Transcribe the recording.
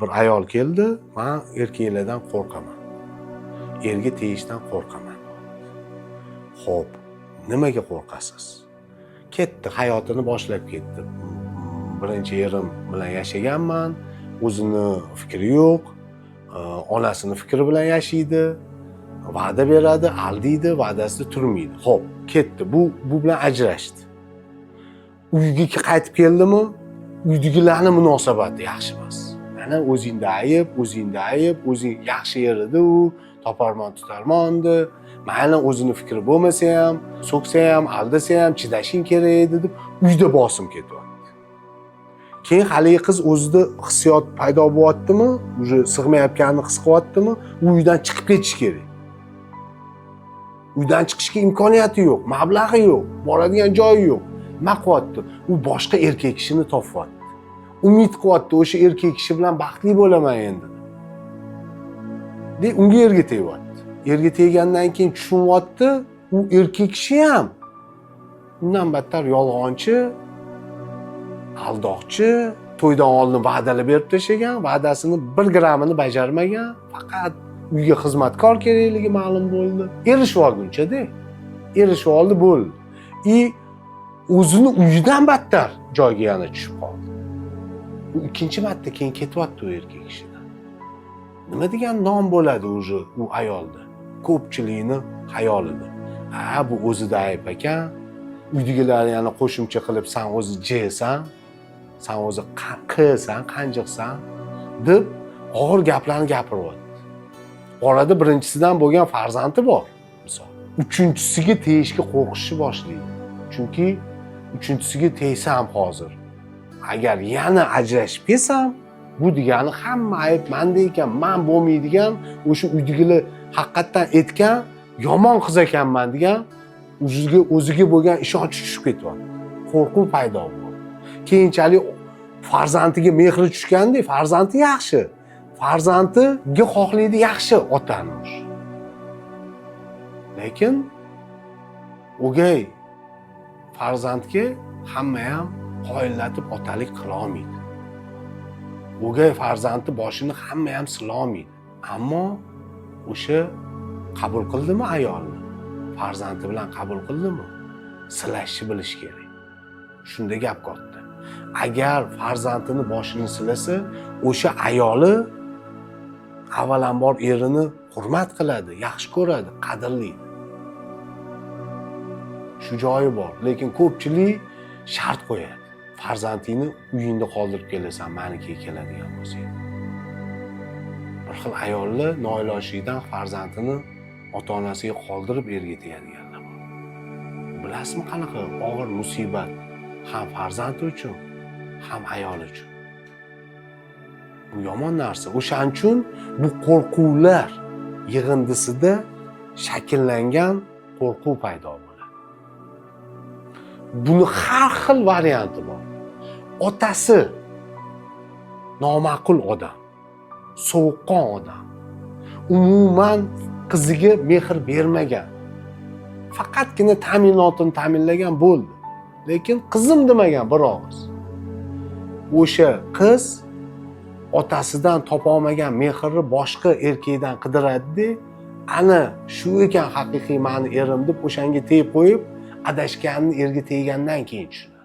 Bir ayol keldi, "Man erkaklardan qo'rqaman, erga tegishdan qo'rqaman." Xo'p, nimaga qo'rqasiz? Ketdi, hayotini boshlab ketdi. "Birinchi erim bilan yashaganman, o'zini fikri yo'q, onasini fikri bilan yashaydi, va'da beradi, aldiydi, va'dasida turmaydi." Xo'p, ketdi, bu bilan ajrashdi. Uyga qaytib keldimi, uydagilarni munosabati yaxshi emas. "Mana, o'zingda ayb, o'zingda ayb, o'zing yaxshi yer edi u, toparmon tutarmondi, mayli, o'zini fikri bo'lmasa ham, so'ksa ham, aldasa ham chidashing kerak edi", deb uyda bosim ketyapti. Keyin haligi qiz o'zida hissiyot paydo bo'lyaptimi, уже sig'mayotganini his qilyaptimi, u uydan chiqib ketish kerak. Uydan chiqishga imkoniyati yo'q, mablag'i yo'q, boradigan joyi yo'q. Nima qilyapti? U boshqa erkak kishini topyapti, umid qilyapti, o'sha erkak kishi bilan baxtli bo'laman endi de unga erga tegyapti. Erga teggandan keyin tushunyapti, u erkak kishi ham undan battar yolg'onchi, aldoqchi, to'ydan oldin va'dalar berib tashlagan, va'dasini bir grammini bajarmagan, faqat uyga xizmatkor kerakligi ma'lum bo'ldi. Erishib olgunchada erishib oldi, bo'ldi. И o'zini uyidan battar joyga yana tushib qoldi. U ikkinchi marta keyin ketyapti u erkak kishidan. Nima degan nom bo'ladi уже u ayolda ko'pchilikni xayolida? "Ha, bu o'zida ayb ekan." Uydagilar yana qo'shimcha qilib, "San o'zi jsan, san o'zi qilsan, qanjiqsan", deb og'ir gaplarni gapiryapti. Orada birinchisidan bo'lgan farzandi bor, misol. Uchinchisiga tegishga qo'rqishni boshlaydi, chunki uchinchisiga tegsam, hozir agar yana ajrashib kelsam, bu degani hamma ayb manda ekan, man bo'lmaydigan, o'sha uydagilar haqiqatdan aytgan yomon qiz ekanman degan o'ziga bo'lgan ishonch tushib ketyapti, qo'rquv paydo bo'ldi. Keyinchalik farzandiga mehri tushganda, farzandi yaxshi, farzandiga xohlaydi yaxshi otani o'sha, lekin o'gay farzandga hamma ham qoyillatib otalik qilolmaydi, o'gay farzandni boshini hamma ham silolmaydi. Ammo o'sha qabul qildimi ayolni, farzandi bilan qabul qildimi, silashni bilish kerak. Shunda gap katta. Agar farzandini boshini silasa, o'sha ayoli avvalambor erini hurmat qiladi, yaxshi ko'radi, qadrlaydi. Shu joyi bor. Lekin ko'pchilik shart qo'yadi: "Farzandingni uyingda qoldirib kelasan, manikiga keladigan bo'lsang." Bir xil ayollar noilojlikdan farzandini ota onasiga qoldirib erga tegadiganlar bor. Bilasizmi, qanaqa og'ir musibat ham farzandi uchun, ham ayol uchun? Bu yomon narsa. O'shaning uchun bu qo'rquvlar yig'indisida shakllangan qo'rquv paydo bo'ladi. Buni har xil varianti bor. Otasi noma'qul odam, sovuqqon odam, umuman qiziga mehr bermagan, faqatgina ta'minotini ta'minlagan, bo'ldi, lekin "qizim" demagan bir og'iz. O'sha qiz otasidan topolmagan mehrni boshqa erkakdan qidiradida, "Ana shu ekan haqiqiy mani erim", deb o'shanga tegib qo'yib, adashganini erga teggandan keyin tushunadi.